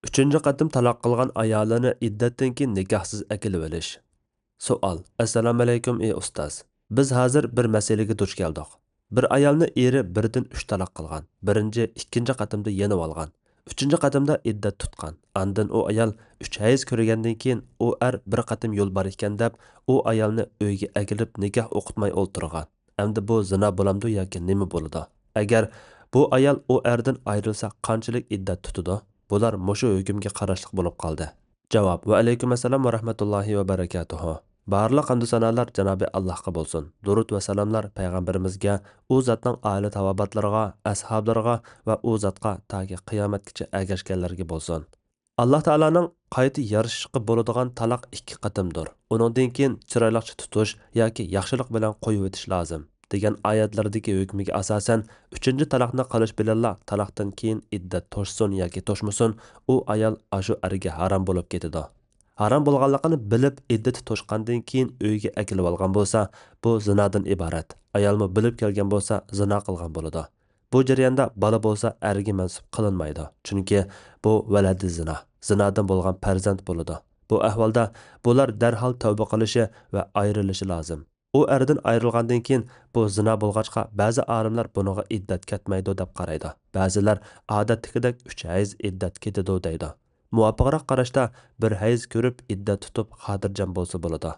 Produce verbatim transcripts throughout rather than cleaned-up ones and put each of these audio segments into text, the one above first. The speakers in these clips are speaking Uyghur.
ئۈچىنچى قېتىم تالاق قىلغان ئايالىنى ئىددەتتىن كېيىن نىكاھسىز ئەكېلىۋېلىش. سوئال. ئەسسالامۇئەلەيكۇم، ئى ئۇستاز. بىز ھازىر بىر مەسىلىگە دۇچ كەلدۇق. بىر ئايالنى ئېرى بىردىن ئۈچ تالاق قىلغان. بىرىنچى، ئىككىنچى قېتىمدا يېنىۋالغان. ئۈچىنچى قېتىمدا ئىددەت تۇتقان. ئاندىن ئۇ ئايال ئۈچ ھەيز كۆرگەندىن كېيىن، ئۇ ئەر بىر قېتىم يول بار ئىكەن دەپ، ئۇ ئايالنى ئۆيگە ئەكېلىپ نىكاھ ئوقۇتماي ئولتۇرغان. ئەمدى بۇ زىنا بولامدۇ ياكى نېمە بولىدۇ؟ ئەگەر بۇ ئايال ئۇ ئەردىن ئايرىلسا، قانچىلىك ئىددەت تۇتىدۇ؟ بۇلار مۇشۇ ھۆكۈمگە قاراشلىق بولۇپ قالدى. جاۋاب. ۋەئەلەيكۇم ئەسسالام ۋە رەھمەتۇللاھى ۋە بەرەكاتۇھۇ. بارلىق ھەمدۇ سانالار جانابى ئاللاھقا بولسۇن. دۇرۇت ۋە سالاملار پەيغەمبىرىمىزگە، ئۇ زاتنىڭ ئائىلە تاۋابىئاتلىرىغا، ئەسھابلىرىغا ۋە ئۇ زاتقا تاكى قىيامەتكىچە ئەگەشكەنلەرگە بولسۇن. ئاللا تائالانىڭ قايتا يارىشىشقا بولىدىغان تالاق ئىككى قېتىمدۇر. ئۇنىڭدىن كېيىن چىرايلىقچە تۇتۇش ياكى ياخشىلىق بىلەن قويۇۋېتىش لازىم، دېگەن ئايەتلەردىكى ھۆكمىگە ئاساسەن، ئۈچىنچى تالاقنى قىلىش بىلەنلا تالاقتىن كېيىن ئىددەت توشسۇن ياكى توشمىسۇن، ئۇ ئايال ئاشۇ ئەرگە ھارام بولۇپ كېتىدۇ. ھارام بولغانلىقىنى بىلىپ، ئىددىتى توشقاندىن كېيىن ئۆيگە ئەكېلىۋالغان بولسا، بۇ زىنادىن ئىبارەت. ئايالمۇ بىلىپ كەلگەن بولسا، زىنا قىلغان بولىدۇ. بۇ جەرياندا بالا بولسا ئەرگە مەنسۇپ قىلىنمايدۇ. چۈنكى بۇ ۋەلەدى زىنا، زىنادىن بولغان پەرزەنت بولىدۇ. بۇ ئەھۋالدا بۇلار دەرھال تەۋبە قىلىشى ۋە ئايرىلىشى لازىم. ئۇ ئەردىن ئايرىلغاندىن كېيىن، بۇ زىنا بولغاچقا، بەزى ئالىملار بۇنىڭغا ئىددەت كەتمەيدۇ دەپ قارايدۇ. بەزىلەر ئادەتتىكىدەك ئۈچ ھەيز ئىددەت كېتىدۇ دەيدۇ. مۇۋاپىقراق قاراشتا، بىر ھەيز كۆرۈپ ئىددەت تۇتۇپ خاتىرجەم بولسا بولىدۇ.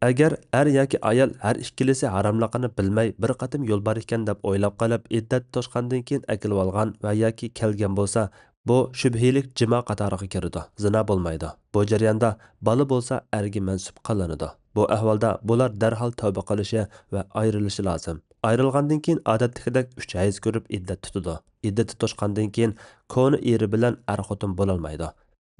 ئەگەر ئەر ياكى ئايال ھەر ئىككىلىسى ھاراملىقىنى بىلمەي، بىر قېتىم يول بار ئىكەن دەپ ئويلاپ قېلىپ، ئىددەت توشقاندىن كېيىن ئەكېلىۋالغان ۋە ياكى كەلگەن بولسا، بۇ شۈبھىلىك جىما قاتارىغا كىرىدۇ، زىنا بولمايدۇ. بۇ جەرياندا بالا بولسا ئەرگە مەنسۇپ قىلىنىدۇ. بۇ ئەھۋالدا بۇلار دەرھال تەۋبە قىلىشى ۋە ئايرىلىشى لازىم. ئايرىلغاندىن كېيىن ئادەتتىكىدەك ئۈچ ھەيز كۆرۈپ ئىددەت تۇتىدۇ. ئىددىتى توشقاندىن كېيىن كونا ئېرى بىلەن ئەر خوتۇن بولالمايدۇ.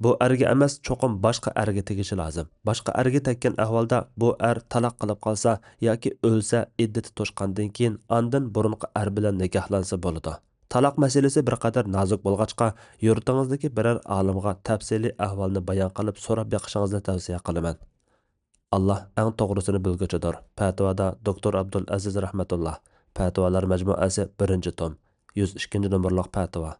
بۇ ئەرگە ئەمەس، چوقۇم باشقا ئەرگە تېگىشى لازىم. باشقا ئەرگە تەگكەن ئەھۋالدا بۇ ئەر تالاق قىلىپ قالسا ياكى ئۆلسە، ئىددىتى توشقاندىن كېيىن ئاندىن بۇرۇنقى ئەر بىلەن نىكاھلانسا بولىدۇ. تالاق مەسىلىسى بىر قەدەر نازۇك بولغاچقا، يۇرتىڭىزدىكى بىرەر ئالىمغا تەپسىلىي ئەھۋالنى بايان قىلىپ سوراپ بېقىشىڭىزنى تەۋسىيە قىلىمەن. ئاللا ئەڭ توغرىسىنى بىلگۈچىدۇر. پەتىۋادا دوكتور ئابدۇل ئەزىز رەھمەتۇللا. پەتىۋالار مەجمۇئەسى، بىرىنچى توم، يۈز ئىككىنچى نومۇرلۇق پەتىۋا.